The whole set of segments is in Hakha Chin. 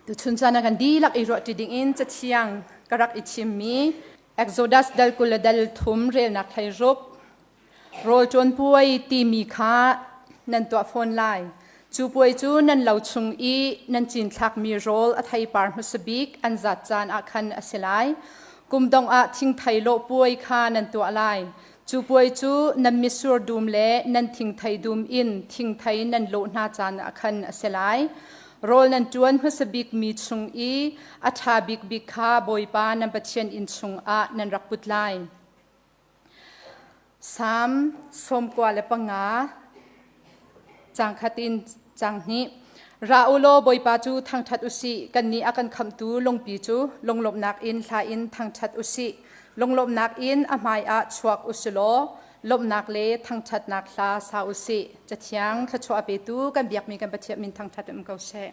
Tuchun caan ah kan dihlak i ruahṭi dingin cathiang ka rak i thimmi Exodus dal 20 le dal thum relnak 16 rawl ṭuan puai timi kha nan tuah fawn lai. Cu puai cu nan lo chung i nan cinthlakmi rawl a theipar hmasa bik an zat caan ah khan a si lai. Kum dongh ah thingthei lawh puai kha nan tuah lai. Cu puai cu nan mitsur dum le nan thingthei dum in thingthei nan lawh hna caan ah khan a si lai. Rawl nan ṭuan hmasa bikmi chung i a ṭha bikbik kha Bawipa nan Pathian inn chungah nan rak put lai. Salm 95 caang khat in caang hnih. Ra u law Bawipa cu thangṭhat u sih, kannih a kan khamhtu lungpi cu lunglawmhnak in hla in thangṭhat u sih. Lunglawmhnak in a hmaiah chuak u si law lawmhnak le thangṭhatnak hla sa u sih. Cathiang thluachuah a petu kan biakmi kan Pathian min thangṭhat um ko seh.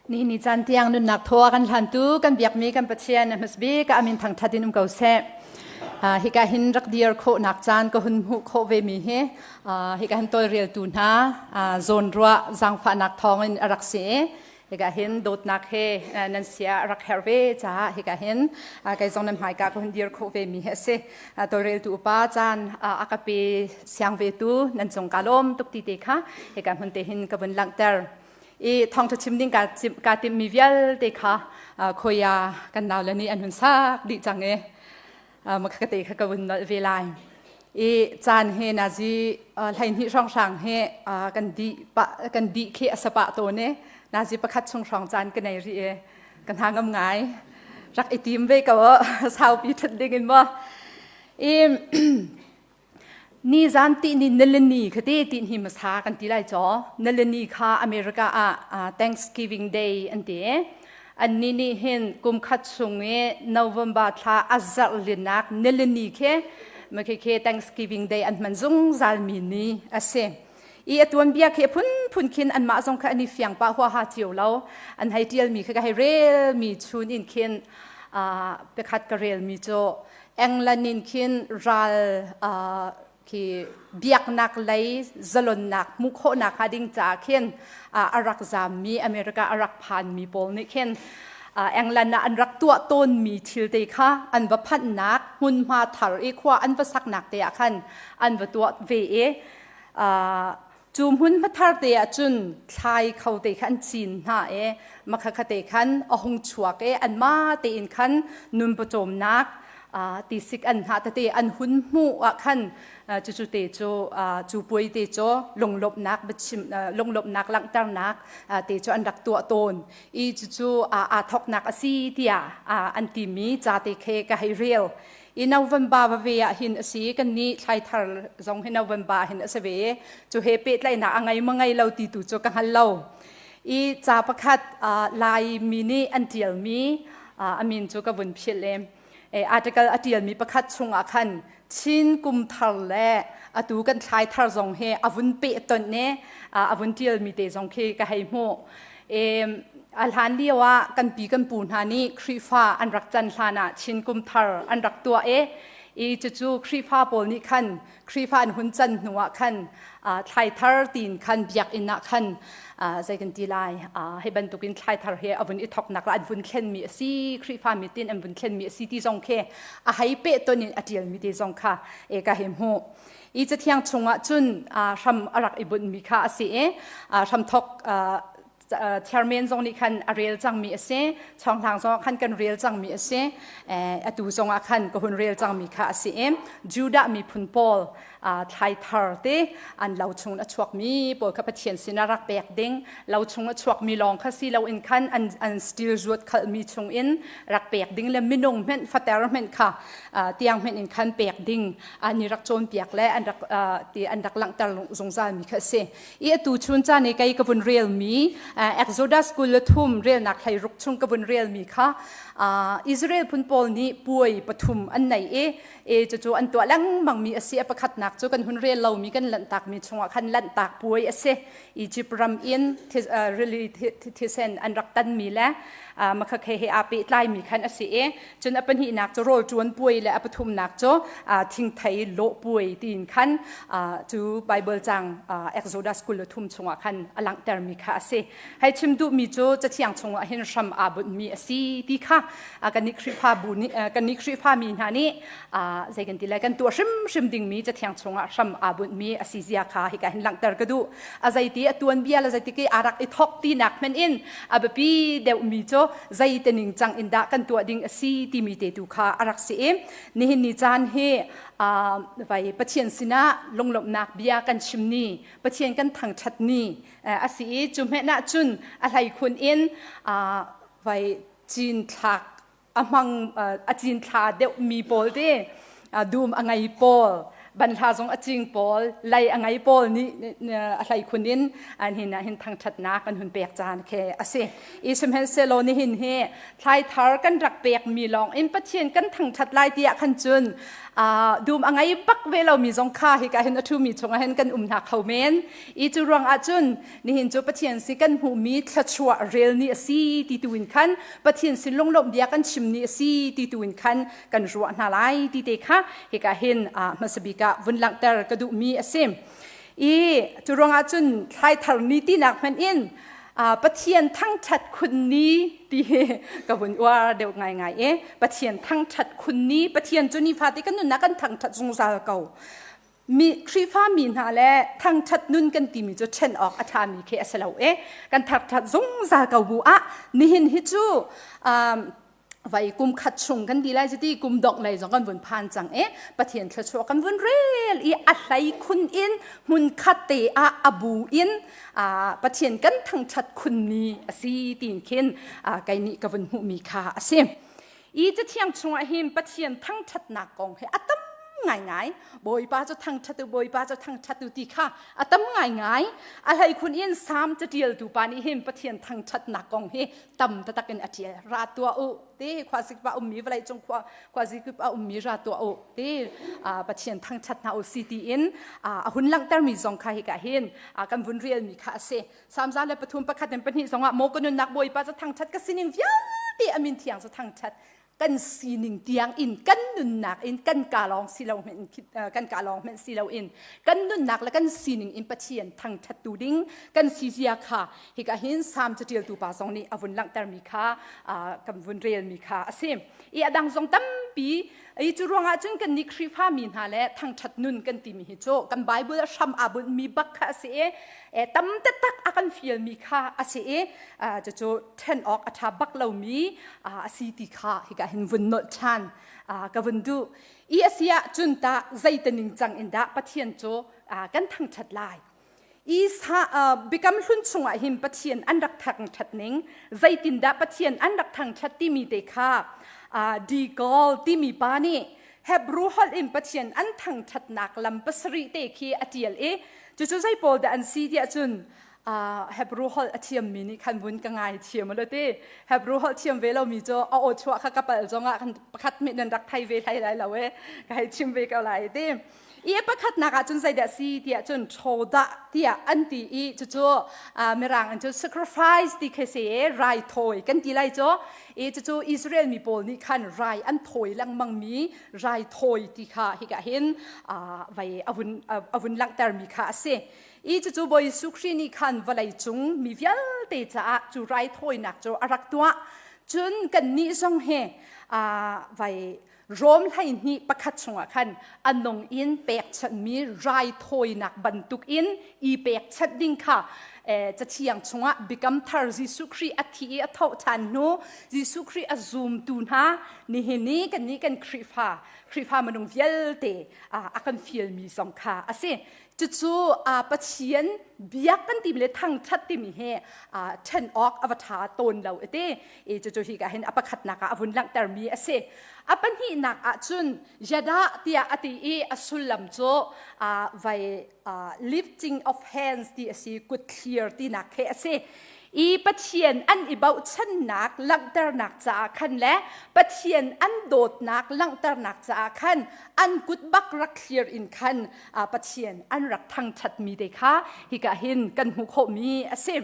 Nihin ni caan tiang nunnak thaw a kan hlantu kan biakmi kan Pathian a hmasbik a min thangthat in um ko seh. Hika hin rak dir khawhnak caan ka hun hmuh khawh ve mi hi hika hin tawlreltu hna zawnruah zaangfahnak thawngin a rak si i hika hin dawtnak he nan sia a rak herh ve caah hika hin kei zong nan hmaika ka hun dir khawh ve mi hi a si. Tawlreltu upa caan a ka pe siang vetu nan cung ka lawm tuk ti te kha hika hmun te hin ka vun langhter. I thawngṭha chim ding kaa timhmi vialte kha khoia kan naule nih an hun sak dih cang i ka te kha ka vun nolh ve lai. I caan he nazi 12 hrawnghrang he kan dih kan dih khi a sapa tawn i nazi pakhat chung hrawng caan ka nei rih i ka hna ngam ngai. Rak i tim ve ko saupi ṭhut ding in maw. I Nizan tihni nilini kha te tihni hmasa kan ti lai caw. Nilini kha America ah Thanksgiving Day an ti. Annih nih hin kum khat chung i November thla a zarh linnak nilini khi khi Thanksgiving Day an hman zungzal mi ni a si. I a tuanbia khi a phunphun khin anmah zong kha an i fiang pah huaha cio lo. An hei ṭialmi kha ka hei relmi chun in khin pakhat ka relmi cu England in khin ral khi biaknak lei zalonnak hmuh khawhnak hnga ding caah khin a rak zammi America a rak phanmi pawl nih khin England ah an rak tuah tawnmi thil te kha an va phanhnak hmunhma thar i khua an va saknak te ah khan an va tuah ve i Cu hmun hmathar te ah cun thlai kho te kha an cin hna i makhakha te khan a hung chuak i anmah tein khan nun pawcawmnak tisik an hna tete an hun hmuh ah khan cucu te cu cu puai te cu lunglawmhnak biachim lunglawmhnak langhternak te cu an rak tuah tawn i cucu aa thawknak a si tiah an timi ca te khi ka hei rel. I November va ve ah hin a si kan nih thlaithar zong hi November hin a si ve cu he pehtlaihnak a ngei ma ngei lo ti tu cu ka hngal lo. I ca pakhat Lai mi nih an ṭialmi a min cu ka vun philh i article a ṭialmi pakhat chungah khan Chin kum thar le atu kan thlai thar zong hi a vun peh tonh i a vun ṭialmi te zong khi ka hei hmuh. A hlan lio ah kan pi kan pu hna nih Khrihfa an rak can hlan ah Chin kum thar an rak tuah i i cucu Khrihfa pawl nih khan Khrihfa an hun can hnu ah khan thlai thar tiin khan biakinn ah khan zei kan ti lai hei bantukin thlai thar he a vun i thoknak la an vun thlenmi a si Khrihfa mi tin an vun thlenmi a si ti zong khi a hei peh ton in a ṭialmi te zong kha e ka hei hmuh. I cathiang chungah cun hram a rak i bunhmi kha a si i hramthok chairman zong nih khan a rel cangmi a si chonghlang zong khan kan rel cangmi a si atu zong ah khan ka hun rel cangmi kha a si i Judah miphun pawl thlai thar te an lo chung a chuakmi pawl kha Pathian sin ah rak pek ding lo chung a chuakmi lawng kha si loin khan an an steel zuat khalmi chung in rak pek ding le minung hmenh fater hmenh kha tiang hmenh in khan pek ding an i rak cawnpiak le an rak ti an rak langhter zungzal mi kha a si. I atu chun caan i kei ka vun relmi Exodus 23 relnak 16 chung ka vun relmi kha Israel phun pawl nih puai pathum an nei i e cucu an tuah lengmang mi a si. A pakhatnak cu kan hun rel lomi kan lanhtakmi chungah khan lanhtak puai a si. Egypt ram in rili thisen an rak tanmi le makhakhe he aa pehtlaimi khan a si i cun a pahnihnak cu rawl ṭuan puai le a pathumnak cu thingthei lawh puai tiin khan cu Bible cang Exodus 23 chungah khan a langhtermi kha a si. Hei chim duhmi cu Cathiang chungah hin hram aa bunhmi a si ti kha kan nih Khrihfabu nih kan nih Khrihfami hna nih zei kan ti lai kan tuah hrimhrim dingmi Cathiang chungah hram aa bunhmi a si zia kha hika hin langhter ka duh. A zeiti a tuanbia le zeiti ki aa rak i thok tinak hmanh in a biapi deuhmi cu zeite ningcang in dah kan tuah ding a si timi te tu kha a rak si i nihin ni caan hi vai Pathian sinah lunglawmhnak bia kan chim ni Pathian kan thangṭhat ni a si i cu hmenh ah cun a hleikhun in vai cin thlak a hmang a cin thla deuh mi pawl te dum a ngei pawl banhla zong a cing pawl lei a ngei pawl nih a hleikhun in an hin ah hin thangṭhatnak kan hun pek caan khi a si. I sihmanhsehlaw nihin hi thlai thar kan rak pek mi lawng in Pathian kan thangṭhat lai tiah khan cun. Dum a ngei bak ve lomi zong kha hika hin a ṭhumi chungah hin kan um hna kho men. I cu ruang ah cun nihin cu Pathian si kan hmuhmi thluachuah rel ni a si ti tu in khan Pathian sin lunglawmh bia kan chim ni a si ti tu in khan kan ruah hna lai ti te kha hika hin hmasa bik ah vun langhter ka duhmi a si. I cu ruangah cun thlaithar ni tinak hmanh in Pathian thangṭhat khun ni ti hi ka vun uar deuh ngaingai i Pathian thangṭhat khun ni Pathian cu nifate kan nunnak kan thangṭhat zungzal ko. Mi Khrihfa mi hna le thangṭhat nun kan timi cu ṭhen awk a ṭhami khi a si lo i kan thangṭhat zungzal ko bu ah nihin hi cu vai kum khat chung kan ti lai ti kum dongh lei zong kan vun phan cang i Pathian thluachuah kan vun rel i a hlei khun in hmun khat te ah a bu in Pathian kan thangṭhat khun ni a si tiin khin kei nih ka vun hmuhmi kha a si. I cathiang chungah hin Pathian thangṭhatnak kong hi a tam ngaingai. Bawipa cu thangṭhat u, Bawipa cu thangṭhat u ti kha a tam ngaingai. A hleikhun in Salm caṭialtu pa nih hin Pathian thangṭhatnak kong hi tam taktak in a ṭial. Ra tuah u ti khuazik pa ummi vawlei cung khua khuazik a ummi ra tuah u ti Pathian thangṭhat hna u si tiin a hun langhtermi zong kha hika hin kan vun relmi kha a si. Salm 103 pakhat in pahnih zongah maw ka nunnak Bawipa cu thangṭhat ka sining vialte a min thiang cu thangṭhat kan sining tiang in kan nunnak in kan ka lawng si lo kan ka lawng hmenh si lo in kan nunnak le kan sining in Pathian thangṭhat tu ding kan si zia kha hika hin Salm caṭialtu pa zong nih a vun langhtermi kha kan vun relmi kha a si. I a dang zong tampi i cu ruangah cun kan nih Khrihfa mi hna le thangṭhat nun kan timi hi cu kan Bible a hram aa bunhmi bak kha a si i tam taktak a kan fialmi kha a si i cucu ṭhen awk a ṭha bak lomi a si ti kha hika hin vun nolh ṭhan ka vun duh. I a si ah cun tah zeite ningcang in dah Pathian cu kan thangṭhat lai? Isa Biakam Hlun chungah hin Pathian an rak thangṭhat ning, zeitindah Pathian an rak thangṭhat timi te kha Deagle timi pa nih Hebrew holh in Pathian an thangṭhatnak lam pasarih te khi a ṭial i cucu zei pawl dah an si tiah cun Hebrew holh a thiammi nih khan vun ka ngai thiam lo ti. Hebrew holh thiam ve lomi cu a aw chuah kha ka palh zongah kan pakhat mit nan rak thei ve hlei lai lo e ka hei chim ve ko lai ti. I pakhatnak ah cun zeidah si tiah cun ṭhodah tiah an ti i cucu mirang in cun sacrifice ti khi si i raithawi kan ti lai cu i cucu Israel mi pawl nih khan rai an thawi lengmang mi raithawi ti kha hika hin vai a vun a vun langhtermi kha a si. I cucu Bawi Jesuh Khrih nih khan vawlei cung mi vialte caah cu raithawinak cu a rak tuah. Cun kannih zong hi vai Rom 12 pakhat chungah khan a nung in pekchanhmi raithawinak bantukin i pekchanh ding kha cathiang chungah Biakam Thar Jesuh Khrih a thi i a thawh ṭhan hnu Jesuh Khrih a zumtu hna nihin i kannih kan Khrihfa Khrihfa minung vialte a kan fialmi zong kha a si. Cucu Pathian biak kan timi le thangṭhat timi hi ṭhen awk a va ṭha tawn lo ati. I cucu hi ka hin a pakhatnak ah a vun langhtermi a si. A pahnihnak ah cun yadah tiah a ti i a sullam cu vai lifting of hands ti a si, kut thlir tinak khi a si. I Pathian an i bochannak langhternak caah khan le Pathian an dawtnak langhternak caah khan an kut bak rak thlir in khan Pathian an rak thangṭhatmi te kha hika hin kan hmuh khawhmi a si.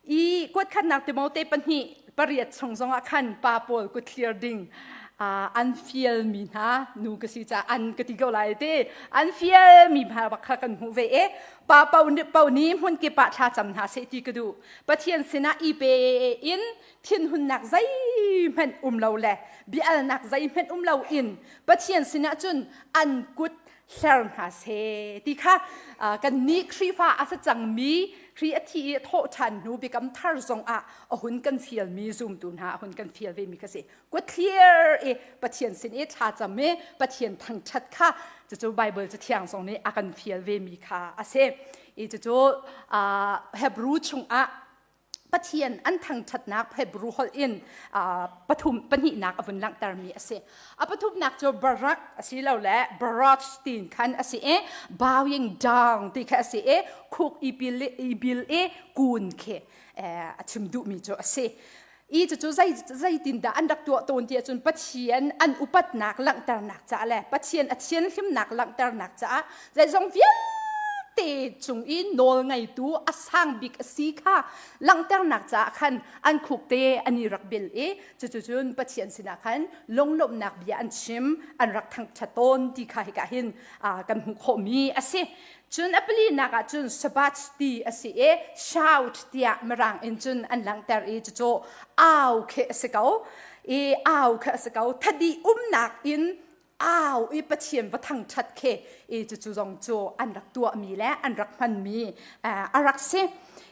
I kuatkhatnak Timote pahnih pariat chung zongah khan pa pawl kut thlir ding an fialmi hna nu ka si caah an ka ti ko lai te an fialmi hna bak kha kan hmuh ve i pa pau nih pau nih hmun kip ah thlacam hna seh ti ka duh Pathian sinah i pe in thinhunnak zeihmanh um lo le biaalnak zeihmanh um lo in Pathian sinah cun an kut hler hna seh ti kha kan nih Khrihfa a si cangmi Khrih a thi i a thawh ṭhan hnu biakam thar zong ah a hun kan fialmi zumtu hna a hun kan fial vemi kha si kut thlir i Pathian sin i thlacam i Pathian thangṭhat kha cucu Bible cathiang zong nih a kan fial vemi kha a si i cucu Hebrew chungah Pathian an thangṭhatnak Hebrew holh in pathum pahnihnak a vun langhtermi a si. A pathumnak cu barak asilole barach tiin khan a si i bowing down ti kha a si i khuk i bil i kun khi a chim duhmi cu a si. I cucu zei zeitindah an rak tuah tawn ti ahcun Pathian an upatnak langhternak caah le Pathian a thianhlimnak langhternak caah zeizong vialte cung i nawl ngeitu a sang bik a si kha langhternak caah khan an khuk te an i rak bil i cucu cun Pathian sinah khan lunglawmhnak bia an chim an rak thangṭhat tawn ti kha hika hin kan hmuh khawhmi a si. Cun a palinak ah cun Sabbath ti a si i shout tiah Mirang in cun an langhter i cucu au khi a si ko. I au khi a si ko. Thadi umnak in au i Pathian va thangṭhat khi i cucu zong cu an rak tuahmi le an rak hmanmi a rak si.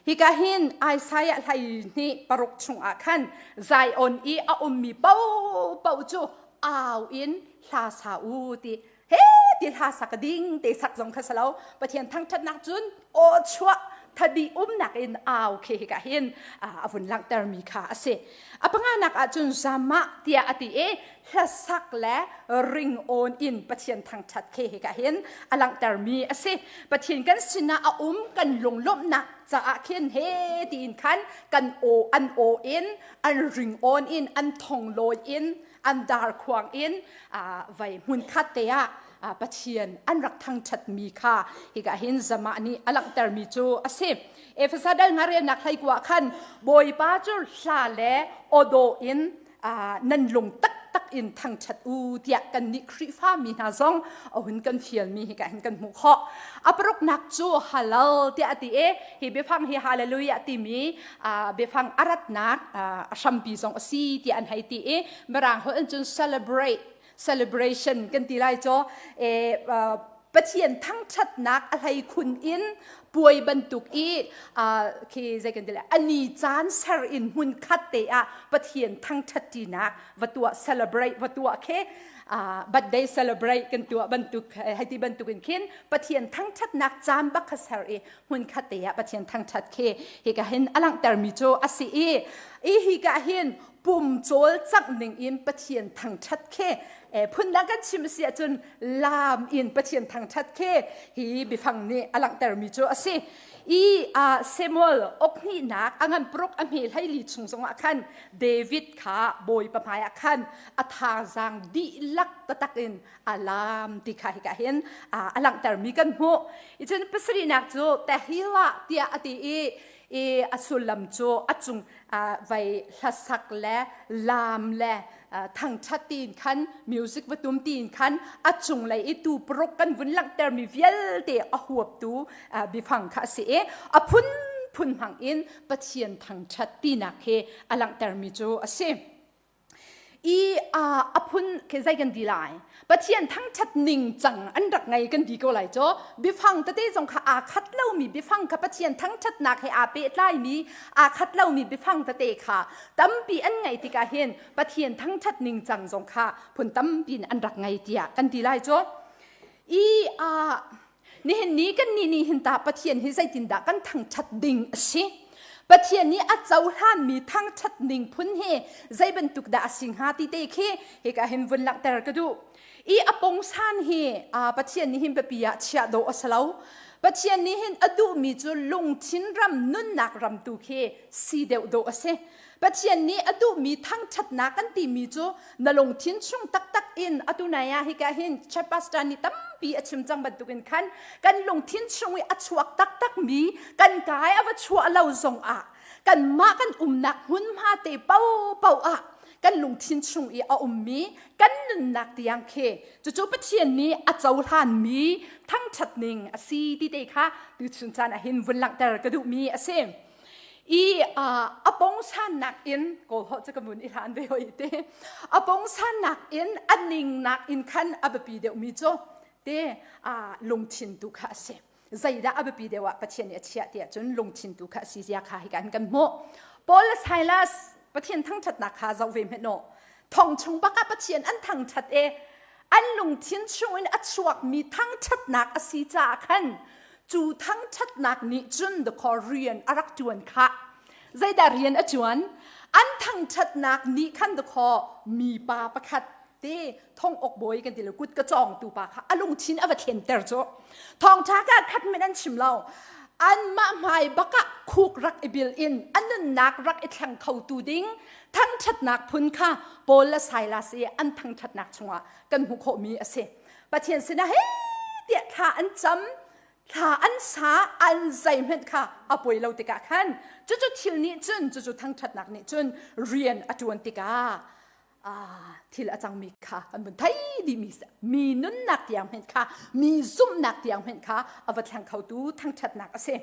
Hika hin Isaiah hlei hnih paruk chungah khan Zion i a ummi paohpaoh cu au in hla sa u ti he ti hla sak ding te sak zong kha salo Pathian thangthatnak cun aw chuah thadi umnak in au khi hika hin a vun langhter mi kha a si. A panganak ah cun zamah tiah a ti i hlasak le ring awn in Pathian thangthat khi hika hin a langhter mi a si. Pathian kan sinah a um kan lunglawmhnak caah khin he tiin khan kan aw an aw in an ring awn in an thong lawi in an darkhuang in vai hmunkhat te ah Pathian an rak thangṭhatmi kha hika hin Zamah nih a langhtermi cu a si. Efesa dal ngarelnak hleikua khan Bawipa cu hla le awdawh in nan lung taktak in thangṭhat u tiah kannih Khrihfa mi hna zong a hun kan fialmi hika hin kan hmuh khawh. A paruknak cu halal tiah a ti i hi biafang hi hallelujah timi biafang a ratnak a hrampi zong a si tiah an hei ti i Mirang holh in cun celebrate celebration kan ti lai cu Pathian thangṭhatnak a hlei khun in puai bantuk i khi zei kan ti lai ani caan ser in hmun khat te ah Pathian thangṭhat ṭinak va tuah celebrate va tuah khi birthday celebrate kan tuah bantuk hei ti bantuk in khin Pathian thangṭhatnak caan bak kha ser i hmunkhat te ah Pathian thangṭhat khi hika hin a langhtermi cu a si i i hika hin pum cawlcangh ning in Pathian thangṭhat khi phundang kan chim si ahcun laam in Pathian thangṭhat khi hi biafang nih a langhtermi cu a si. I Samuel okhnihnak a ngan paruk a hme hleili chung zongah khan David kha Bawipa hmaiah khan a thazaang dihlak taktak in a laam ti kha hika hin a langhtermi kan hmuh. I cun pasarihnak cu Tehillah tiah a ti i i a sullam cu a cung vai hlasak le laam le thangṭhat tiin khan music va tum tiin khan a cunglei i tu paruk kan vun langhtermi vialte a huaptu biafang kha a si i a phunphun hmang in Pathian thangṭhat tinak hi a langhtermi cu a si. I a phun khi zei kan ti lai Pathian thangṭhat ning cang an rak ngei kan ti ko lai cu biafang tete zong kha aa khat lomi biafang kha Pathian thangṭhatnak he aa pehtlaimi aa khat lomi biafang tete kha tampi an ngaih tikah hin Pathian thangṭhat ning cang zong kha phun tampi in an rak ngei tiah kan ti lai cu i Nihin ni kan nih nih hin tah Pathian hi zeitindah kan thangṭhat ding a si? Pathian nih a cohlanmi thangṭhat ning phun hi zei bantuk dah a si hnga ti te khi hika hin vun langhter ka duh. I a pungsan hi Pathian nih hin biapi ah chiah dawh a si lo. Pathian nih hin a duhmi cu lungthin ram nunnak ram tu khi si deuh dawh a si. Pathian nih a duhmi thangṭhatnak kan timi cu na lungthin chung taktak in atu nai ah hika hin church pastor nih tampi a chim cang bantukin khan kan lungthin chung i a chuak taktakmi kan kai a va chuah lo zong ah kanmah kan umnak hmunhma te paohpaoh ah kan lungthin chung i a ummi kan nunnak tiang khi cucu Pathian nih a cohlanmi thangṭhat ning a si ti te kha tuchun caan ah hin vun langhter ka duhmi a si. I a pongsannak in kawl holh cu ka mun i hlan ve hoi te a pongsannak in a ningnak in khan a biapi deuhmi cu te lungthin tu kha a si zeidah a biapi deuh ah Pathian nih a chiah tiah cun lungthin tu kha a si zia kha hi kan kan hmuh Paul le Silas Pathian thangṭhatnak kha zoh ve hmenh thong chung bak ah Pathian an thangṭhat e an lungthin chung in a chuakmi thangṭhatnak a si caah khan cu thangṭhatnak nih cun dakaw rian a rak ṭuan khah zeidah rian a ṭuan an thangṭhatnak nih khan dakaw mipa pakhat te thong ok bawi kan ti lo kut ka cawngtu pa kha a lungthin a va thlenter cu thawngṭha ka khat men an chim lo. Anmah hmai bakah khuk rak i bil in a nunnak rak i thleng khotu ding thangṭhatnak phun kha Paul le Silas i an thangṭhatnak chungah kan hmuh khawhmi a si. Pathian sinah he tiah thla an cam, thla an sa, an zeihmanh kha a poi lo tikah khan cucu thil nih cun cucu thangṭhatnak nih cun rian a ṭuan tikah thil a cangmi kha an vun thei dihmi mi nunnak tiang hmenh kha mi zumhnak tiang hmenh kha a va thleng khotu thangṭhatnak a si.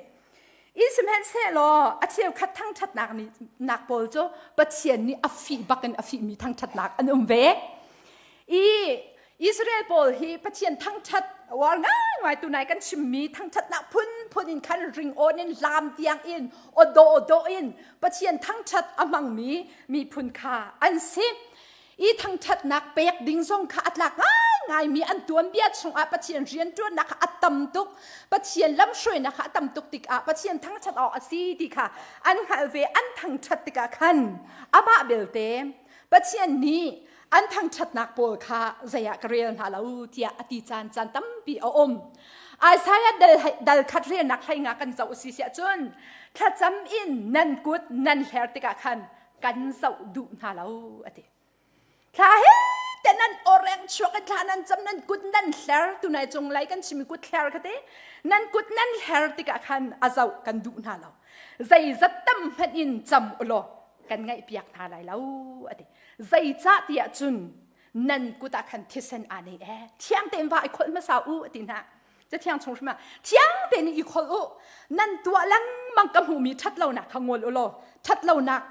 I sihmanhsehlaw a cheukhat thangṭhatnak nih nak pawl cu Pathian nih a fih bakin a fihmi thangṭhatnak an um ve. I Israel pawl hi Pathian thangṭhat uar ngaingai tunai kan chimmi thangṭhatnak phunphun in khan ringawn in lam tiang in awdawh awdawh in Pathian thangṭhat a hmangmi miphun kha an si. I thangṭhatnak pek ding zong kha a tlak ngaingaimi an tuanbia chungah Pathian rianṭuannak kha a tam tuk. Pathian lamhruainak kha a tam tuk tikah Pathian thangṭhat awk a si ti kha an hngalh ve an thangṭhat tikah khan amah belte Pathian nih an thangṭhatnak pawl kha zei ah ka rel hna lo tiah a ti caan caan tampi a um. Isaiah dal, dal khat relnak hlei nga kan zoh si siah cun thlacam in nan kut nan hler tikah khan kan zoh duh hna lo a ti. Thla he te nan oreng chuak in thla nan cam nan kut nan hler tunai cung lai kan chimi kut hler kha te nan kut nan hler tikah khan a zoh kan duh hna lo. Zeizat tam hmanh in cam ulaw kan ngaihpiak hna lai lo a ti. Zeicah tiah cun nan kut ah khan thisen aa nei ee thiang tein va i kholh hmasa u a ti hna cathiang chung hrim ah thiang tein i kholh u nan tuah lengmang ka hmuhmi ṭhat lonak kha ngol u law ṭhat lonak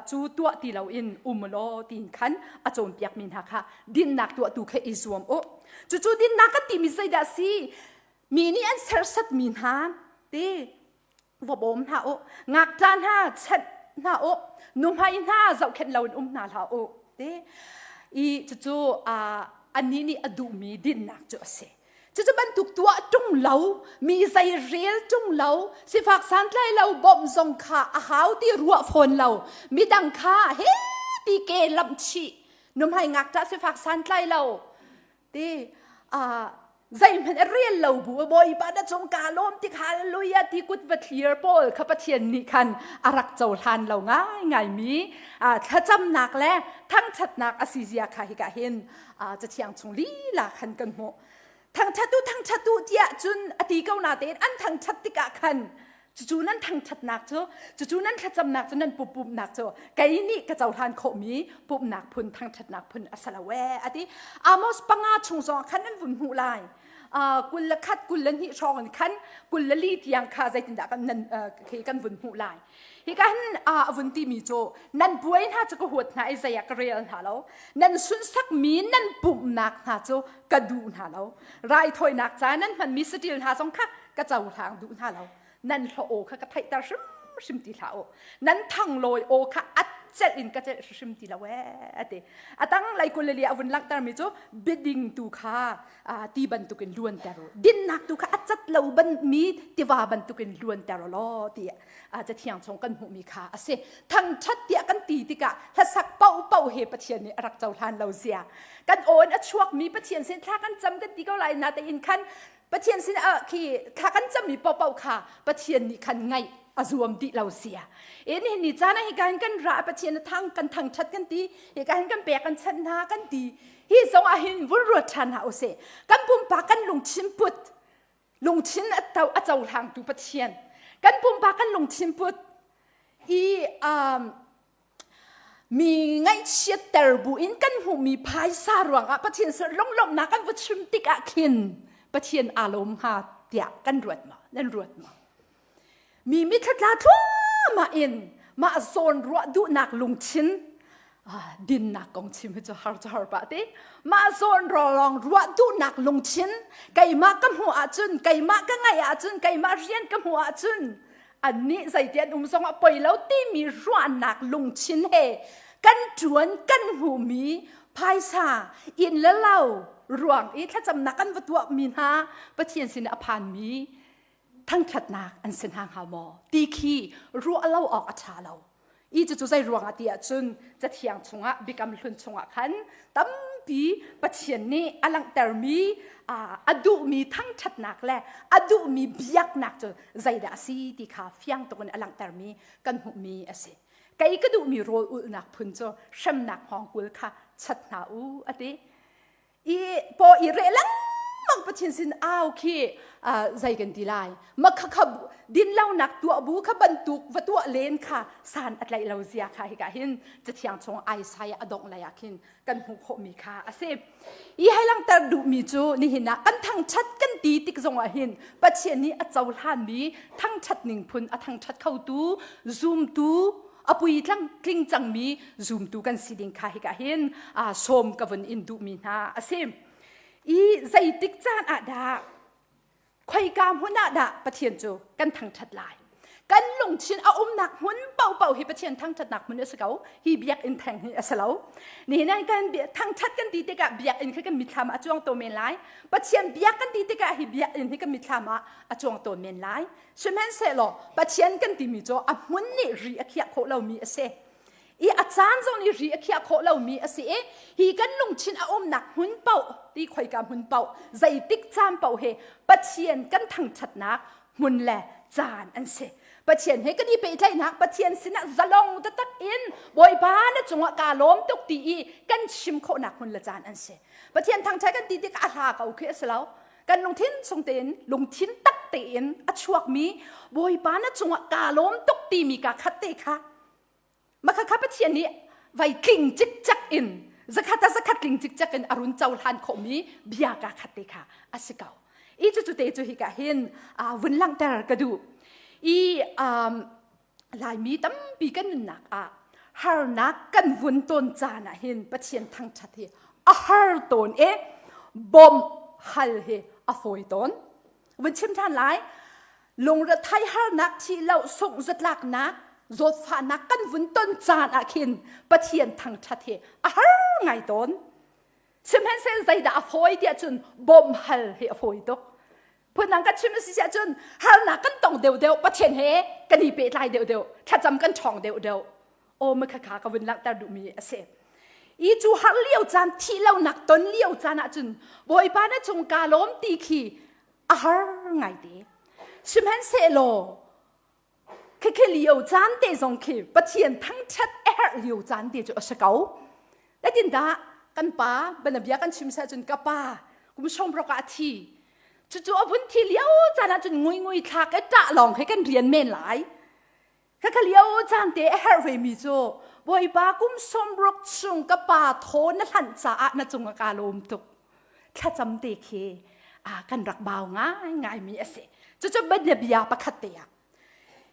cu tuah ti loin um u law tiin khan a cawnpiakmi hna kha dinnak tuahtu kha i zuam u cucu dinnak kan timi zeidah si mi nih an sersatmi hna ti va bawm hna u ngakṭah hna chanh hna u nuhmei hna zohkhenh loin um hna hlah u ti i cucu anih nih a duhmi dinnak cu a si cucu bantuk tuah ṭung lo mi zei rel ṭung lo sifak santlai lo bawmh zong kha a hau ti ruah fawn lo midang kha he ti ke lamh chih nuhmei ngakṭah sifak santlai lo ti zeihmanh a rel lo bu bawipa na cung ka lawm tik hallelujah ti kut va thlir pawl kha pathian nih khan a rak cohlan lo ngaingai mi thlacamnak le thangthatnak a si zia kha hika hin cathiang chung lila khan kan hmuh thangthatu thangthatu tiah cun a ti ko na tein an thangthat tikah khan Cucu nan thangṭhatnak cu, cucu nan thlacamnak cu, nan pumnak cu kei nih ka cohlan khawhmi pumhnak phun, thangṭhatnak phun a si lo ee, a ti. Amos panga chung zong khan an vun hmuh lai. 21, 22 hrawng in khan 24 tiang kha zeitindah kan nan khi kan vun hmuh lai. Hi ka hin a vun timi cu nan puai hna cu ka huat hna i zei ah ka rel hna lo. Nan sunhsakmi nan pumhnak hna cu ka duh hna lo. Raithawinak ca nan hmanmi saṭil hna zong kha ka cohlang duh hna lo nan hlaw aw kha ka theihter hrimhrim ti hlah u nan thanglawi aw kha a celh in ka celh hrimhrim ti lo ee a ti a tang lei kulali a vun langhtermi cu biading tu kha ti bantukin luanter u dinnak tu kha a cat lo ban mi tiva bantukin luanter u law ti cathiang chung kan hmuhmi kha a si thangṭhat tiah kan ti tikah hlasak paoh paoh he Pathian nih a rak cohlan lo zia kan aw in a chuakmi Pathian sin thla kan cam kan ti ko lai na tein khan Pathian sin ah khi thla kan cammi paohpaoh kha Pathian nih khan ngaih a zuam dih lo sia. E nihin ni caan ah hika hin kan ra Pathian a thang kan thangṭhat kan ti hika hin kan pek kan chanh hna kan ti hi zong ah hin vun ruat ṭhan hna usih. Kan pumpak kan lungthin put lungthin a to a cohlangtu Pathian kan pumpak kan lungthin put i um, Mi ngaihchiatter bu in kan hmuhmi phaisa ruangah Pathian sin lunglawmhnak kan va chim tikah khin Pathian aa lawm hnga tiah kan ruat maw? Nan ruat maw? Mi mithlatla thluahmah in mah zawn ruah duhnak lungthin dinnak kong chim hi cu har cu har pah te mah zawn lawng ruah duhnak lungthin keimah ka hmuh ahcun keimah ka ngaih ahcun keimah rian ka hmuh ahcun annih zeiti an um zongah poi lo timi ruahnak lungthin he kan ṭuan kan hmuhmi phaisa inn le lo ruang i thlacamnak kan va tuahmi hna Pathian sin a phanmi thangṭhatnak an si hna hnga maw ti khi ruah lo awk a ṭha lo. I cucu zei ruangah ti ahcun cathiang chungah Biakam Hlun chungah khan tampi. tampi Pathian nih a langhtermi a duhmi thangṭhatnak le a duhmi biaknak cu zeidah a si ti kha fiang tuk in a langhtermi kan hmuhmi a si. Kei ka duhmi rawl ulhnak phun cu hremnak hngawngkul kha chat hna u a ti. I paw i reh lengmang Pathian sin au khi zei kan ti lai ma kha dinlonak tuah bu kha bantuk va tuah len kha san a tlaih lo zia kha hika hin cathiang chung Isaiah a dongh lei ah khin kan hmuh khawhmi kha a si. I hei langhter duhmi cu nihin ah kan thangṭhat kan ti tik zongah hin Pathian nih a cohlanmi thangṭhat ning phun a thangṭhat khotu zumtu a puitlang tling cangmi zumtu kan si ding kha hika hin sawm ka vun in duhmi hna a si. I zeitik caan ah dah Khoika hmun ah dah Pathian cu kan thangṭhat lai? Kan lungthin a umnak hmun paohpaoh hi Pathian thangṭhatnak hmun a si ko. Hi biakinn theng hi a si lo. Nihin ah kan thangṭhat kan ti tikah biakinn khi kan mitthlam ah a cuang tawn men lai. Pathian biak kan ti tikah hi biakinn hi kan mitthlam ah a cuang tawn men lai. Sihmanhsehlaw Pathian kan timi cu a hmun nih ri a khiah khawh lomi a si. I a caan zong nih ri a khiah khawh lomi a si i hi kan lungthin a umnak hmun paoh ti khoika hmun paoh zeitik caan paoh hi Pathian kan thangṭhatnak hmun le caan an si. Pathian he kan i pehtlaihnak Pathian sinah zalong taktak in Bawipa na cungah kaa lawm tuk ti i kan chim khawhnak hmun le caan an si. Pathian thangṭhat kan ti tikah a hla ko khi a si lo. Kan lungthin chung tein lungthin tak tein a chuakmi Bawipa na cungah kaa lawm tuk timi kaa khat te kha Makhakha Pathian nih vai tling cikcek in zakhat a zakhat tling cikcek in a run cohlan khawhmi bia ka khat te kha a si ko. I cu te cu hika hin vun langhter ka duh. I Laimi tampi kan nunnak ah harnak kan vun tawn caan ah hin Pathian thangṭhat hi a har tawn i bawmh hal hi a fawi tawn. Vun chim ṭhan lai. Lungretheih harnak thih lo sungh zatlaknak zawtfahnak kan vun ton caan ah khin Pathian thangṭhat hi a har ngai tawn. Sihmanhsehlaw zeidah a fawi tiah cun bawmh hal hi a fawi tuk. Phundang kan chim a si siah cun harnak kan tong deuhdeuh Pathian he kan i pehtlai deuhdeuh thlacam kan ṭhawng deuhdeuh. Aw ma khakha ka vun langhter duhmi a si. I cu har lio caan thih lonak ton lio caan ahcun Bawipa na cung kaa lawm ti khi a har ngaite. Sihmanhsehlaw khikhi lio caan te zong khi Pathian thangṭhat a herh lio caan te cu a si ko. Zeitindah kan pa banabia kan chim seh cun ka pa kum sawmruk ah a thi. Cucu a vun thi lio caan ah cun ngui ngui thlak i ṭah lawng khi kan rian men lai. Khakha lio caan te a herh vemi cu Bawipa kum sawmruk chung ka pa thaw na hlanh caah na cung ah kaa lawm tuk. Thlacam te khi kan rak bau ngaingaimi a si. Cucu bianabia pakhat te ah.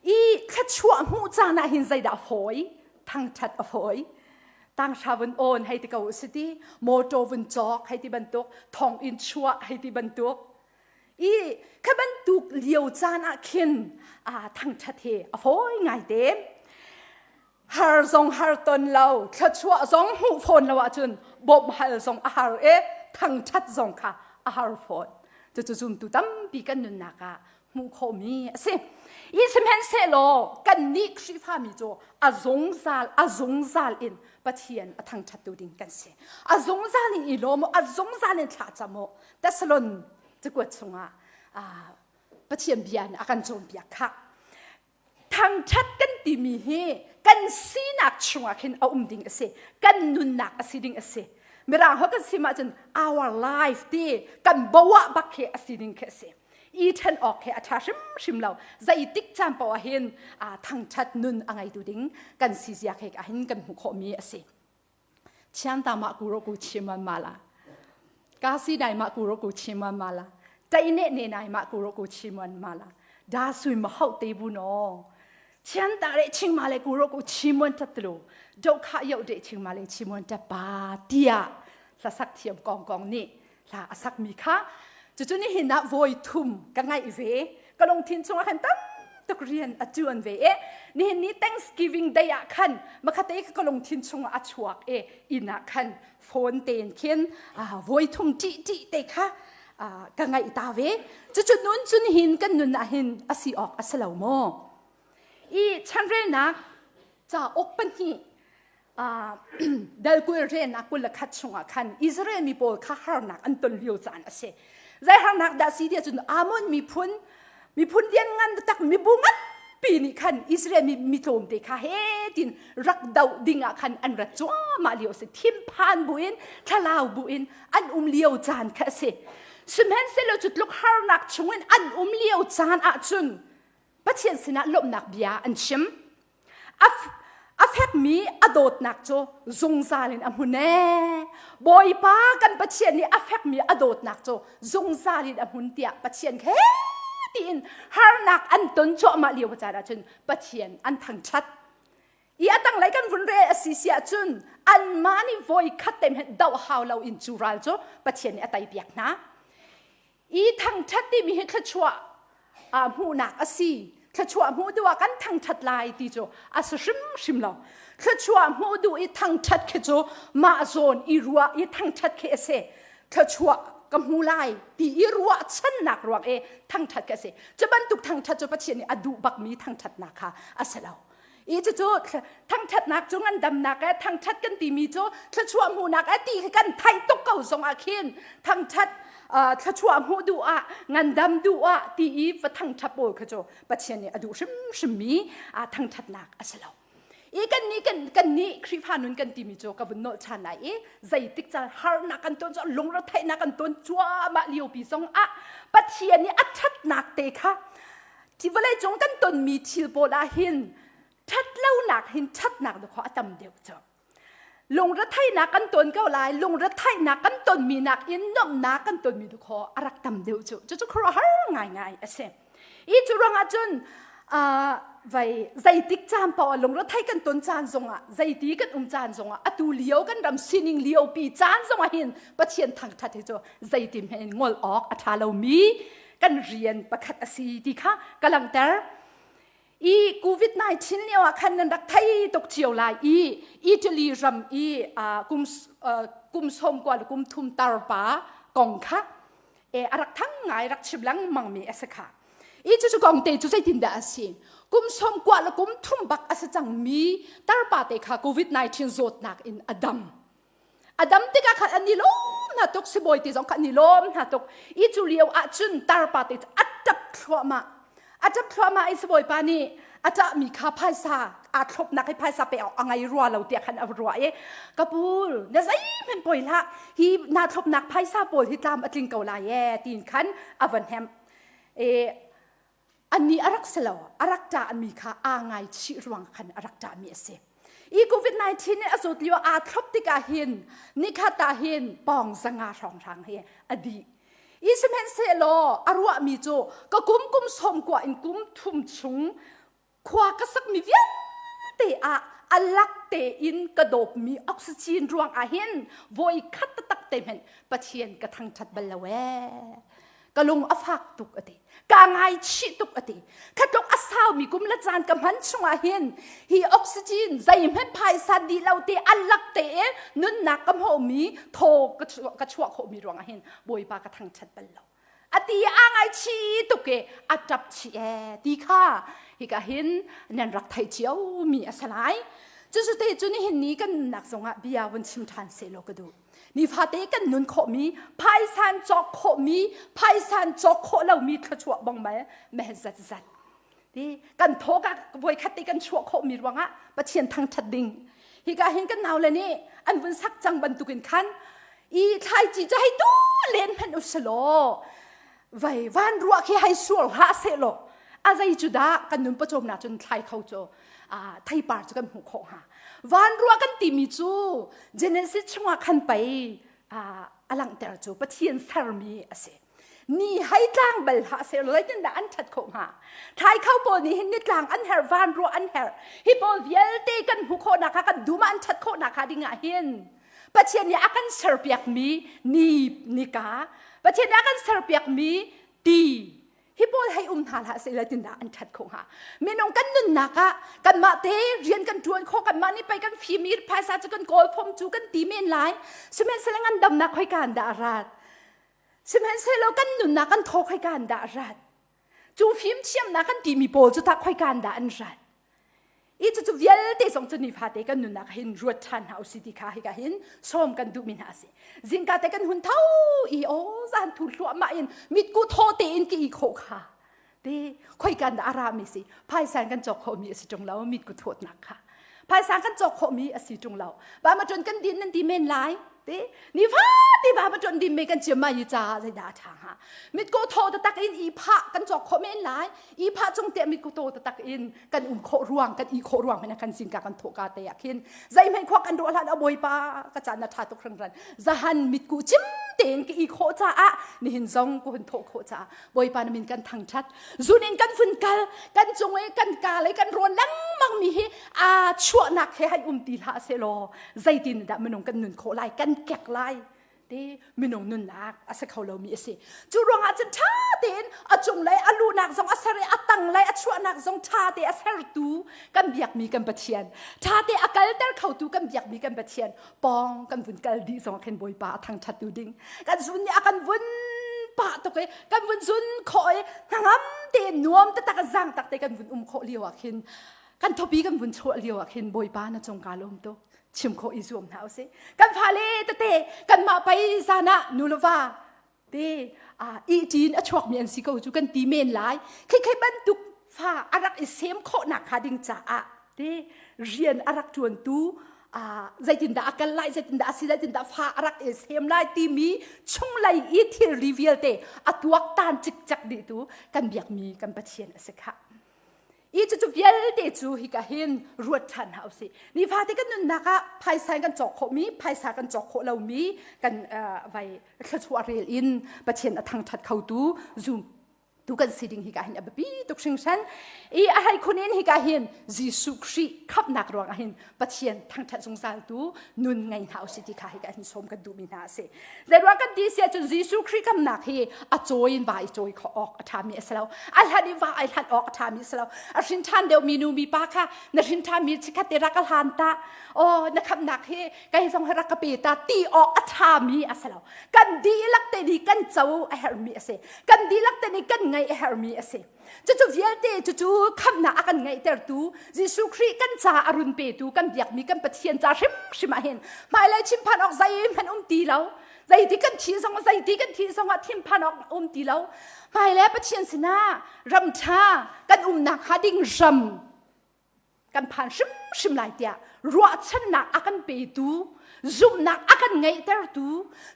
I thluachuah hmuh caan ah hin zeidah a fawi? Thangṭhat a fawi. Tanghra vun awn hei ti ko u si ti, motor vun cawk hei ti bantuk, thonginn chuah hei ti bantuk, I kha bantuk lio caan ah khin thangṭhat hi a fawi ngaite. Har zong har ton lo, thluachuah zong hmuh fawn lo ahcun bawmh hal zong a har i thangṭhat zong kha a har fawn. Cucu zumtu tampi kan nunnak ah hmuh khawhmi a si. I sihmanhsehlaw kannih Khrihfami cu a zungzal a zungzal in Pathian a thangṭhattu ding kan si. A zungzal in i lawm u, a zungzal in thla cam u. Thessalon cakuat chungah Pathian bia nih a kan cawnpiak khah. Thangṭhat kan timi hi kan sinak chungah khin a um ding a si. Kan nunnak a si ding a si. Mirang ho kan sim ahcun our life ti kan boah bak khi a si ding khi a si. I ṭhen awk khi a ṭha hrimhrim lo. Zeitik caan paoh ah hin thangṭhat nun a ngeitu ding kan si zia khi ahhin kan hmuh khawhmi a si. Chiang ma ku ro ku chim ma la. Ka si dai ma ku ro ku chim ma la. Tai ne ne nai ma ku ro ku chim ma la. Da sui ma hau te bu no. Chiang ta re ching ma le ku ro ku chim mon tat lu. Do kha yo de ching ma le chim mon ta pa tia. Hla sak thiam kong kong ni hla a sak mi kha cucu ni hin ah voi thum ka ngaih ve ka lungthin chungah khan tam tuk rian a tuan ve e nihin ni Thanksgiving day ah khan makhate ka lungthin chungah a chuak e inn ah khan phone tein khin voi thum ṭih ṭih te kha ka ngaih ta ve cucu nun cu nihin kan nun ah hin a si awk a si lo maw i chanrelnak cauk pahnih. Dal 20 relnak 21 chungah khan Israel mi pawl kha harnak an ton lio caan a si. Zei harnak dah si tiah cun Ammon miphun miphun lianngan tak mibu nganpi nih khan Israel mi mi tlawmte kha he tin rak doh ding ah khan an rat cuahmah lio a si. Thinphan buin thlalau buin an um lio caan kha a si. Sihmanhsehlaw cu tluk harnak chungin an um lio caan ahcun Pathian sinah lawmhnak bia an chim. A fekmi a dawtnak cu zungzal in a hmun ee. Bawipa kan Pathian nih a fekmi a dawtnak cu zungzal in a hmun tiah Pathian he tiin harnak an ton cuahmah lio caan ahcun Pathian an thangṭhat. I a tanglei kan vun rel a si si ahcun anmah nih voi khat te hmanh doh hau lo in cu ral cu Pathian nih a teipiak hna. I thangṭhat timi hi thluachuah hmuhnak a si. Thluachuah hmuh duh ah kan thangṭhat lai ti cu a si hrimhrim lo. Thluachuah hmuh duh i thangṭhat khi cu mah zawn i ruah i thangṭhat khi a si. Thluachuah ka hmu lai ti i ruahchannak ruang i thangṭhat khi a si. Cu bantuk thangṭhat cu Pathian nih a duh bakmi thangṭhatnak kha a si lo. I cucu thangṭhatnak cu ngandamnak eh thangṭhat kan timi cu thluachuah hmuhnak eh ti khi kan theih tuk ko zong ah khin thangṭhat thluachuah hmuh duh ah ngandam duh ah ti i va thangṭhat pawl kha cu Pathian nih a duh hrimhrimmi thangṭhatnak a si lo. I kan nih kan kan nih Khrihfa nun kan timi cu ka vun nolh ṭhan lai i zeitik caan harnak kan ton cu lungretheihnak kan ton cuahmah liopi zong ah Pathian nih a ṭhatnak te kha Ti vawlei cung kan tonmi thil pawl ah hin ṭhatlonak hin ṭhatnak dawkaw a tam deuh cu. Lungretheihnak kan ton ko lai, lungretheihnak kan tonmi nakin nuamhnak kan tonmi dawkaw a rak tam deuh cu. Cucu khuaruahhar ngaingai a si. I cu ruangah cun uh, vai zeitik caan paoh ah lungretheih kan ton caan zongah zeiti kan um caan zongah atu lio kan ram sining lio pi caan zongah hin Pathian thangṭhat hi cu zeitin hmanh in ngol awk a ṭha lomi kan rian pakhat a si ti kha ka langhter. I COVID-19 lio ah khan nan rak thei tuk cio lai i Italy ram i kum kum som kwa le kum thum tarpa kong kha e a rak thang ngai rak chim lengmang mi a si kha. I cucu kong te cu zeitindah a si? Kum som kwa le kum thum bak a si cang mi tarpa te kha COVID-19 zawtnak in a dam. A dam tikah khan an i lawm hna tuk sibawi te zong kha an i lawm hna tuk i cu lio ah cun tarpa te cu a ṭap thluahmah a ṭap thluahmah i sibawipa nih a ṭahmi kha phaisa aa thlopnak hi phaisa pe awk a ngei rua lo tiah khan a ruah i ka pu na zeihmanh poi hlah hi naa thlopnak phaisa pawl hi tlam a tling ko lai ee tiin khan a van hemh e Annih a rak si lo, a rak ṭahmi kha aa ngaichih ruang khan a rak ṭahmi a si. I COVID-19 nih a zawt lio aa thlop tikah hin nikhat ah hin pawng zanga hrawnghrang hi a dih. I sihmanhsehlaw a ruahmi cu ka kum kum sawm kua in kum thum chung khua ka sakmi vialte ah a lak tein ka dawpmi oxygen ruang ah hin voi khat taktak te hmanh Pathian ka thangṭhat bal lo ee. Ka lung a fak tuk a ti. Ka ngaichih tuk a ti. Khatluk a saumi kum le caan ka hman chungah hin hi oxygen zeihmanh phaisa dih lo te a lak te nunnak ka hmuhmi thaw ka chuah khawhmi ruangah hin Bawipa ka thangṭhat bal lo. A ti a ngaichih tuk i a ṭap chih ee ti kha hika hin nan rak theih cio mi a si lai. Cucu te cu nihin ni kan nunnak zongah bia vun chim ṭhan sehlaw ka duh. Nifate kan nun khawhmi, phaisan cawk khawhmi, phaisan cawk khawh lomi thluachuah bong mal meh zatzat. Ti kan thaw ka voi khat te kan chuah khawhmi ruangah Pathian thangṭhat ding. Hika hin kan nau le nih an vun sak cang bantukin khan i thlaici cu hei tu len hmanh u selaw vai van ruah khi hei sual hlah seh law a zei cu dah kan nun pawcawmnak cun thlai kho cu theipar cu kan hmuh khawh hnga van ruah kan timi cu Genesis chungah khan pei a langhter cu Pathian sermi a si ni hei tlang bal hlah seh law zeitindah an ṭhat khawh hnga thlai kho pawl nih hin nitlang an herh van ruah an herh hi pawl vialte kan hmuh khawhnak kha kan dum ah an ṭhat khawhnak kha ding ah hin Pathian nih a kan serpiakmi ni nika Pathian nih a kan serpiakmi ti hi pawl hei um hna hlah seh tindah an ṭhat khawh hnga minung kan nunnak ah kanmah te rian kan ṭuan khawh kanmah nih pei kan fim i phaisa cu kan kawl fom cu kan ti men lai sihmanhsehlaw ngandamnak khoika in dah a rat sihmanhsehlaw kan nunnak kan thaw khoika in dah a rat cu fimthiamnak kan timi pawl cu tah khoika in dah an rat? I cucu vialte zong cu nifate kan nunnak hin ruat ṭhan hna usih ti kha hika hin sawm kan duhmi hna a si. Zingka te kan hun tho i aw zan thu hluahmah in mitku thaw tein ka i khawh kha te khoikan dah a rami si phaisa kan cawk khawhmi a si ṭung lo mitku thawtnak kha phaisa kan cawk khawhmi a si ṭung lo ba ma ṭun kan din nan ti men lai te ni fate ba ma ṭun din me kan chiam mai ca zeidah a ṭha hnga mitku thaw taktak in i phah kan cawk khawh men lai i phah cung te mitku thaw taktak in kan um khawh ruang kan i khawh ruang hmanh kan zingka kan thawh ka te ah khin zeihmanh khua kan ruah hlan a bawipa ka caan na tha tuk hringran zahan mitku chim tein ka i khawh caah nihin zong ku hun thawh khawh caah bawipa na min kan thangthat zun in kan vun kal kan cung i kan ka le kan rawn lengmang mi hi a chuahnak he hai um ti hlah selaw zeitin dah minung kan nun khawh lai kan kek lai te minung nunnak a si kho lomi a si. Cu ruangah cun ṭha tein a cunglei a luhnak zong a ser i a tanglei a chuahnak zong ṭha te a sertu kan biakmi kan Pathian ṭha te a kalter khotu kan biakmi kan Pathian pawng kan vun kal dih zong khin Bawipa a thangṭhattu ding kan zun nih a kan vun pah tuk i kan vun zun khawh i hnangam tein nuam taktak zang tak te kan vun um khawh lio ah khin kan thopi kan vun chuah lio ah khin Bawipa na cung ka lawm tuk chim khawh i zuam hna usih kan fale tete kanmah pei zan ah nu le va te ihṭin a chuakmi an si ko cu kan ti men lai khi khi bantuk fa a rak i sem khawhnak hnga ding caah te rian a rak ṭuantu zeitindah a kal lai zeitindah a si zeitindah fa a rak i sem lai timi chunglei i thilri vialte a tuaktan cikcek dih tu kan biakmi kan Pathian a si khah. I cucu vialte cu hika hin ruat ṭhan hna usih. Nifate kan nunnak ah phaisa in kan cawk khawhmi, phaisa kan cawk khawh lomi kan vai thluachuah rel in Pathian a thangṭhat khotu zum tu kan si ding hika hin a biapi tuk hringhran. I a hlei khun in hika hin Jesuh Khrih khamhnak ruangah hin Pathian thangṭhat zungzal tu nun ngei hna usih ti kha hika hin sawm kan duhmi hna a si. Zeiruang kan ti si ahcun Jesuh Khrih kamnak hi a cawi in va i cawi khawh awk a ṭhami a si lo. A hlan i va ai hlan awk a ṭhami a si lo. A hrin ṭhan deuhmi nu mi pa kha na hrin ṭhanmi chikkhat te rak ka hlan ta. Aw na khamnak hi kei zong hi rak ka pe ta ti awk a ṭhami a si lo. Kan dihlak te nih kan co a herhmi a si. Kan dihlak te nih kan ngaih a herhmi a si. Cucu vialte cucu khamhnak a kan ngeihtertu Jesuh Khrih kan ca a run petu kan biakmi kan Pathian ca hrimhrim ah hin hmailei chimphan awk zeihmanh um ti lo zeiti kan thi zong zeiti kan thi zong ah thinphan awk um ti lo hmailei Pathian sinah ram ṭha kan umnak hnga ding ram kan phan hrimhrim lai tiah ruahchannak a kan petu zumhnak a kan ngeihtertu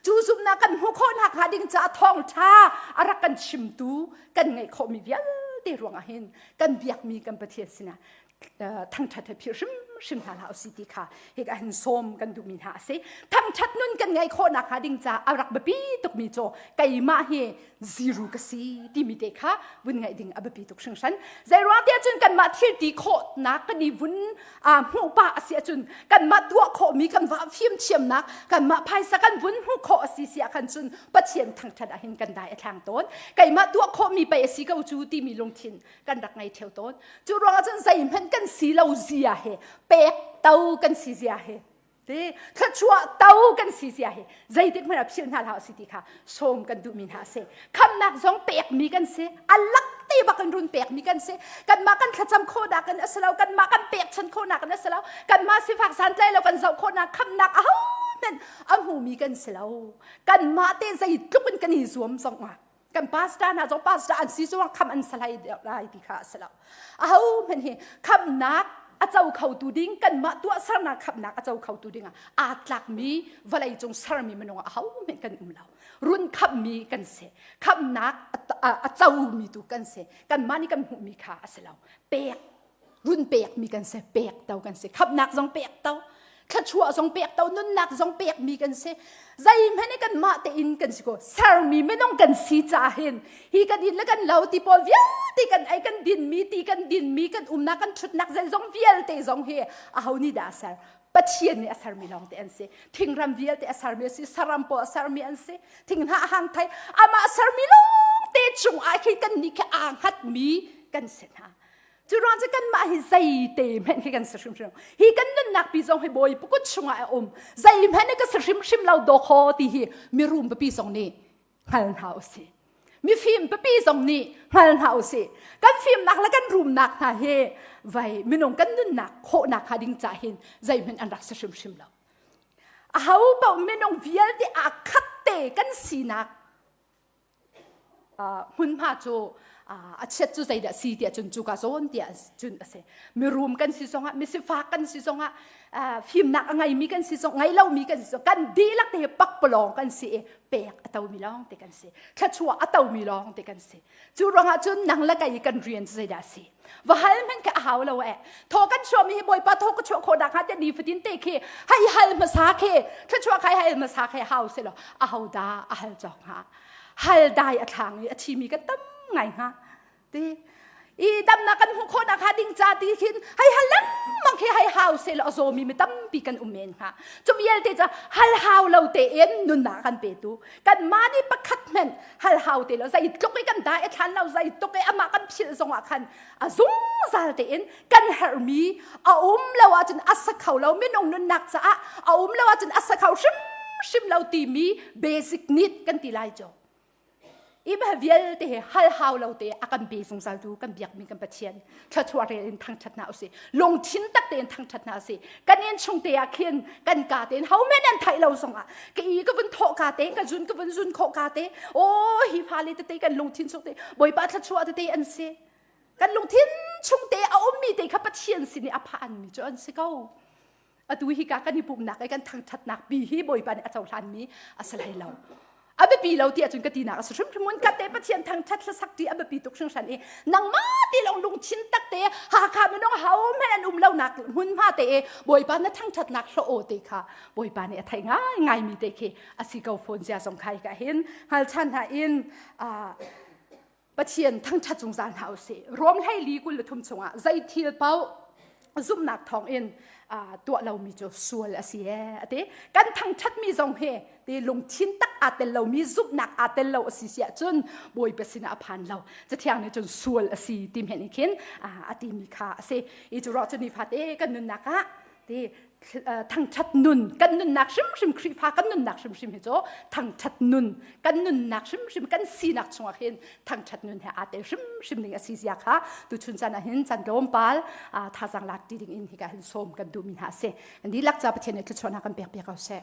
cu zumhnak kan hmuh khawhnak hnga ding caah thawngṭha a rak kan chimtu kan ngeih khawhmi vialte ruangah hin kan biakmi kan Pathian sinah thangṭhat he philh hrimhrim hna hlah usih ti kha hika hin sawm kan duhmi hna a si thangṭhat nun kan ngeih khawhnak hnga ding caah a rak biapi tukmi cu keimah hi zero ka si timi te kha vun ngaih ding a biapi tuk hringhran zeiruang tiah cun kanmah thil ti khawhnak kan i vun hmuh pah a si ahcun kanmah tuah khawhmi kan va fim thiamnak kanmah phaisa kan vun hmuh khawh a si si ah khan cun Pathian thangṭhat ah hin kan dai a thlang tawn keimah tuah khawhmi pei a si ko cu timi lungthin kan rak ngei ṭheo tawn cu ruangah cun zeihmanh kan si lo zia he pek to kan si zia he Ti thluachuah to kan si sia hi zeitik hmanh ah philh hna hlah si ti kha sawm kan duhmi hna a si. Khamnak zong pekmi kan si. A lak te bak in run pekmi kan si. Kanmah kan thlacam khawhnak in a si lo. Kanmah kan pekchan khawhnak in a si lo. Kanmah sifak santlai lo kan zoh khawhnak khamnak a hohmanh a hmumi kan si lo. Kanmah te zeitluk in kan i zuam zong ah kan pastor hna zong pastor an si zong kham an salai lai ti kha a si lo aho hmanh hi khamnak a co khotu ding kanmah tuahsernak khamnak a co khotu ding ah aa tlakmi vawlei cung sermi minung ah aho hmanh kan um lo run khammi kan si khamnak a comi tu kan si kanmah nih kan hmuhmi kha a si lo pek run pekmi kan si pek to kan si khamnak zong pek to thluachuah zong pek to nunnak zong pekmi kan si zeihmanh i kanmah tein kan si ko sermi minung kan si caah hin hi kan inn le kan lo ti pawl vialte kan ei kan dinmi ti kan dinmi kan umnak kan ṭhutnak zeizong vialte zong hi aho nih dah a ser Pathian nih a sermi lawng te an si thingram vialte a sermi a si saram pawl a sermi an si thinghnah hang thei amah sermi lawng te cung ah khi kan nih khi aa hngatmi kan si hna Cu ruang cu kanmah hi zeite hmanh khi kan si hrimhrim. Hi kan nunnak pi zong hi bawi kut chungah a um. Zeihmanh ka si hrimhrim lo dawkhaw ti hi mirum pipi zong nih hngal hna usih. Mifim pipi zong nih hngal hna usih. Kan fimnak le kan rumnak hna hi vai minung kan nunnak khawhnak hnga ding ca hin zeihmanh an rak si hrimhrim lo. Aho paoh minung vialte aa khat te kan sinak hmunhma cu a chiat cu zeidah si tiah cun cuka zawn tiah cun a si. Mirum kan si zongah, misifak kan si zongah, fimnak a ngeimi kan si zong, ngei lomi kan si zong, kan dihlak te hi pakpalawng kan si i pek a tomi lawng te kan si. Thluachuah a tomi lawng te kan si. Cu ruangah cun nang le kei kan rian cu zeidah a si? Va hal hmanh khi a hau lo eh. Thaw kan chuahmi hi Bawipa thaw ka chuah khawh nakhnga tiah nifatin te khi hei hal hmasa khi thluachuah khai hal hmasa khi hau si law aho dah a hal cawk hnga? Hal dai a thlang i a thimi kan tam ngai hnga. Ti i damnak kan hmuh khawh nakhnga ding ca ti khin hei hal lengmang khi hei hau se law a zawmi mi tampi kan um men hnga. Cu vialte ca hal hau lo tein nunnak kan petu kanmah nih pakhat hmanh hal hau te lo zeitluk i kan dai a thlan lo zeitluk i amah kan philh zongah khan a zungzal tein kan herhmi a um lo ahcun a sa kho lo minung nunnak caah a um lo ahcun a sa kho hrimhrim lo timi basic need kan ti lai cu i vialte he hal hau lo te a kan pe zungzal tu kan biakmi kan Pathian thluachuah rel in thangṭhat hna usih lungthin tak tein thangṭhat hna usih kan inn chung te ah khin kan ka tein ho men an theih lo zongah ka i ka vun thawh ka te ka zun ka vun zun khawh ka te oh hi fale tete kan lungthin chung te bawipa thluachuah tete an si kan lungthin chung te a ummi te kha Pathian sin i a phanmi cu an si ko atu hi ka kan i pumhnak i kan thangṭhatnak bi hi Bawipa nih a cohlanmi a si hlei lo a biapi lo ti ahcun ka tinak a si hrimhrim mun ka te Pathian thangṭhat hlasak ti a biapi tuk hringhran i nangmah ti lawng lungthin tak te Hakha minung ho hmanh an um lonak hmunhma te i Bawipa na thangṭhatnak hlawh aw te kha Bawipa nih a theih ngai ngaimi te khi a si ko fawn zia zong kha ka hin hngalchan hna in Pathian thangṭhat zungzal hna usih. Rom 14 23 chungah zei thil paoh zumhnak thawngin tuah lomi cu sual a si ee a ti. Kan thangṭhatmi zong hi ti lungthin tak aa tel lomi zumhnak aa tel lo a si si ahcun Bawipa sinah a phan lo. Cathiang nih cun sual a si ti men khin a timi kha a si. I cu ruah cu nifate kan nunnak ah ti thangṭhat nun kan nunnak hrimhrim Khrihfa kan nunnak hrimhrim hi cu thangṭhat nun kan nunnak hrimhrim kan sinak chungah hin thangṭhat nun he aa tel hrimhrim ding a si zia kha tuchun caan ah hin caan tlawmpal thazaang lak ti ding in hika hin sawm kan duhmi hna a si. Kan dihlak ca Pathian nih thluachuahnak kan pek piak ko seh.